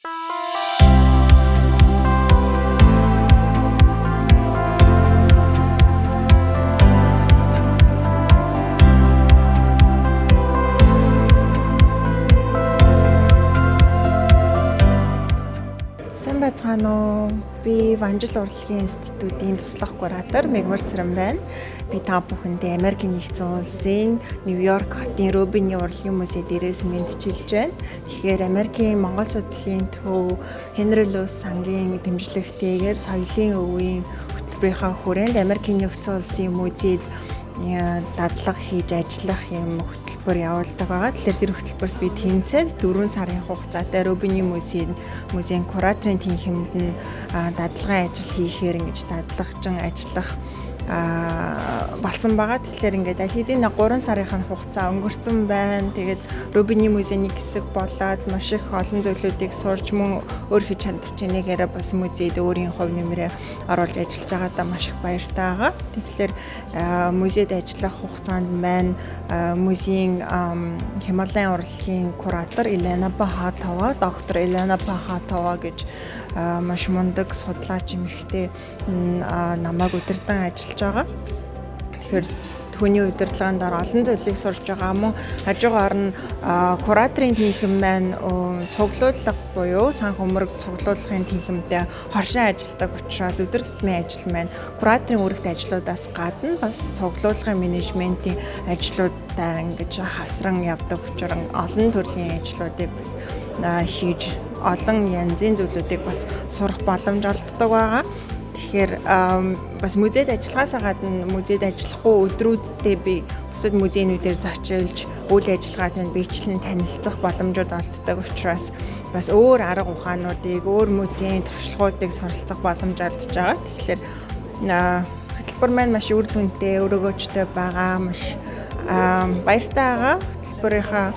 Сайн байцгаана уу? Би Ванжил урлагийн институтийн туслах куратор Мегмар Цэрэн байна. Би та бүхэндээ Америкийн нэгдсэн улсын Нью-Йорк хотын Робины урлагийн музей дээрээс мэндчилж байна. Тэгэхээр Америкийн Монгол судлалын төв Хенри Луис сангийн дэмжлэгтэйгээр соёлын өвийн хөтөлбөрийнхөө хүрээнд Америкийн нэгдсэн улсын музейд дадлага хийж ажиллах юм хөтөлбөр явуулдаг байгаа. Тэгэхээр тэр хөтөлбөрт би тэнцээд 4 сарын хугацаатай Робины музейн кураторын тэнхимд нь дадлагын ажил хийхээр ингэж дадлагжин ажиллах болсон байгаа. Тэгэхээр ингээд аль хэдийн 3 сарын хугацаа өнгөрцөн байна. Тэгээд Робины музейн нэг хэсэг болоод маш их олон зүйлүүдийг сурч мөн өөр хийж чадах чинээгээрээ бас музейд өөрийн хувь нэмрээ оруулж ажиллаж байгаадаа маш их баяртай байгаа. Тэгэхээр музейд ажиллах хугацаанд маань музейн Хималайн урлагийн куратор Елена Пахатова, доктор Елена Пахатова гэж маш мундаг судлаач эмэгтэй намайг удирдан ажиллаж байгаа. Тэгэхээр түүний удирдлагын дор олон зүйлийг сурч байгаа мөн хажуугаар нь кураторын тэнхим маань цуглуулга буюу санх өмөрөг цуглуулгын тэнхимтэй хоршин ажилладаг учраас өдөр тутмын ажил маань кураторын үүрэгт ажлуудаас гадна бас цуглуулгын менежментийн ажлуудаа ингэж хавсран явдаг учраас олон төрлийн ажлуудыг бас хийж олон янзын зүйлүүдийг бас сурах боломж олддог байгаа. Тэгэхээр бас музейд ажиллахаасаа гадна музейд ажиллахгүй өдрүүддээ би бусад музейнүүдээр зочилж үйл ажиллагаа танд биечлэн танилцах боломжууд олддог учраас бас өөр арга ухаануудыг, өөр музейн туршлагуудыг суралцах боломж олдож байгаа. Тэгэхээр хөтөлбөр маань маш үр дүнтэй, өрөөгөөчтэй байгаа, маш баяртай байгаа. Хөтөлбөрийнхаа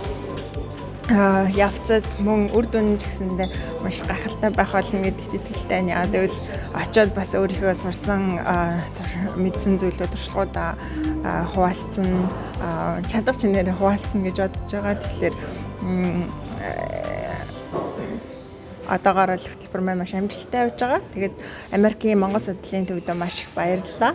явцад мөн үр дүн ч гэсэндээ маш гайхалтай байх болно гэдэгт итгэлтэй байна. Яагаад гэвэл очиод бас өөрийнхөө сурсан мэдсэн зүйлүүд туршлагуудаа хуваалцсан, чадах чинээрээ хуваалцсан гэж бодож байгаа. Тэгэхээр одоогоор л хөтөлбөр маань маш амжилттай явж байгаа. Тэгээд Америкийн Монгол судлалын төвдөө маш их баярлалаа.